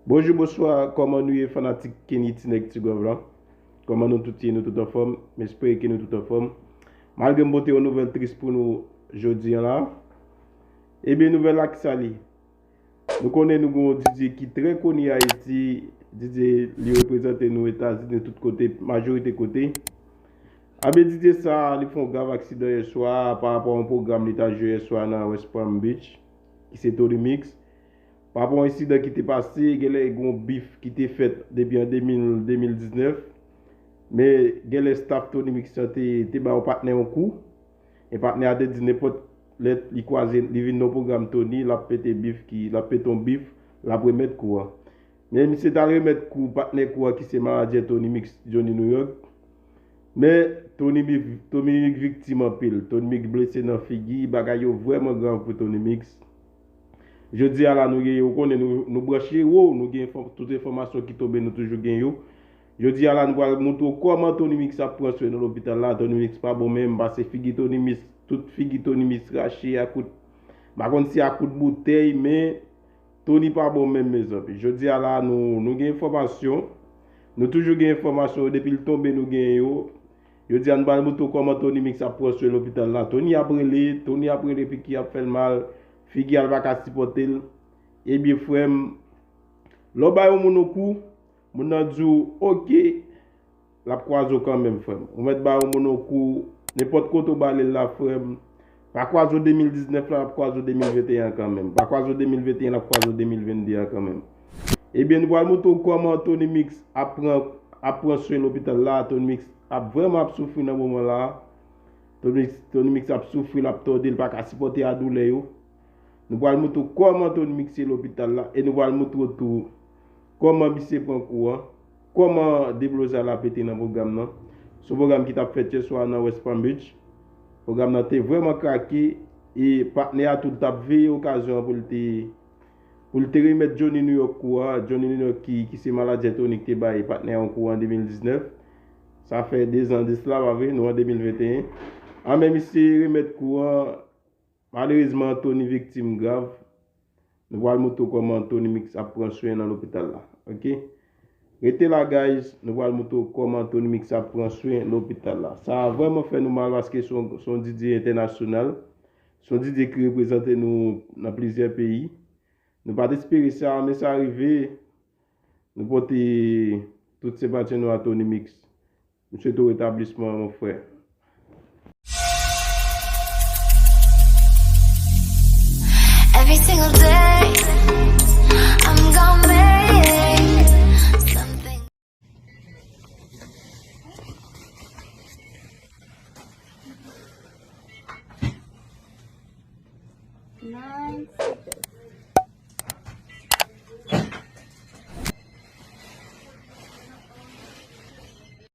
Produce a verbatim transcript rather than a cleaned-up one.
Bonjou, bonswa, kòman nou ye fanatik Kenny Ti Nèg Ti Gòv lan? Kòman nou tout ye? Nou tout anfòm? M espere ke nou tout anfòm. Malgre m pote yon nouvèl tris pou nou jodi an la. Ebyen, nouvèl la ki sa li? Nou konnen nou gen yon Didier ki trè koni Ayiti. Didier, li reprezante nou Etazini tout kote, majorite kote. Anben, Didier sa, li fè yon grav aksidan yè swa pa rapò a yon pwogram li t al jwe yè swa nan West Palm Beach, ki se Tony Mix. Pa rapò a yon ensidan ki te pase, genlè gen yon bif ki te fèt depi an de mil, de mil diznèf. Men genlè staff Tony Mix lan te, te ba yon patnè yon kou. E patnè a te di nenpòt lè li kwaze, li vin nan pwogram Tony, l ap pete bif ki, l ap pete yon bif, l ap remèt kou an. Men misye t al remèt kou patnè kou an ki se manadjè Tony Mix, Johnny New York. Men Tony Mix, Tony Mix viktim anpil. Tony Mix blese nan figi, bagay yo vrèman grav pou Tony Mix. Jodi a la nou gen, ou konnen nou, nou branche wo, nou gen enfò-, tout enfòmasyon ki tonbe, nou toujou gen yo. Jodi a la nou pral montre w kòman Tony Mix ap pran swen nan lopital la. Tony Mix pa bon menm, pase figi Tony Mix, tout figi Tony Mix rache a kout, m pa konn si a kout boutèy, men Tony pa bon menm, mezanmi. Jodi a la nou, nou gen enfòmasyon. Nou toujou gen enfòmasyon yo, depi l tonbe nou gen yo. Jodi a nou pral montre w kòman Tony Mix ap pran swen lopital la. Tony ap rele, Tony ap rele, figi ap fè l mal, figi a l pa ka sipòte l. Ebyen frè m, lè w bay yon moun yon kou, moun nan di w, oke, l ap kwaze w kanmenm, frè m. Ou mèt ba yon moun yon kou, nenpòt kote w ba l la, frè m. Pa kwaze w de mil diznèf la, l ap kwaze w de mil venteyen an kanmenm. Pa kwaze w de mil venteyen, l ap kwaze w de mil vennde a kanmenm. Ebyen, nou pral montre w kòman Tony Mix ap pran, ap pran swen lopital la. Tony Mix ap vrèman ap soufri nan moman la. Tony Mix, Tony Mix ap soufri, l ap tòde, l pa ka sipòte a doulè yo. Nou pral montre w kòman Tony Mix ye lopital la e nou pral montre w tou kòman misye pran kou an, kòman deblozay la pete nan pwogram nan. Se yon pwogram ki t ap fèt yè swa nan West Palm Beach. Pwogram nan te vrèman krake e patnè a tou l t ap veye okazyon an pou l te, pou l te remèt Johnny New York kou an. Johnny New York ki, ki se manadjè Tony ki te bay patnè a yon kou an de mil diznèf. Sa fè dezan de sila, pa vre? Nou an de mil venteyen. Anben misye remèt kou an. Malerezman, Tony viktim grav. Nou pral montre w kòman Tony Mix ap pran swen nan lopital la. Oke? Rete la, guys. Nou pral montre w kòman Tony Mix ap pran swen lopital la. Sa vrèman fè nou mal paske se yon, se yon Didier entènasyonal. Se yon Didier ki reprezante nou nan plizyè peyi. Nou pa t espere sa, men sa rive. Nou pote tout senpati nou a Tony Mix. M swete w retablisman, mon frè. Every single day, I'm gonna make something. Nine seconds.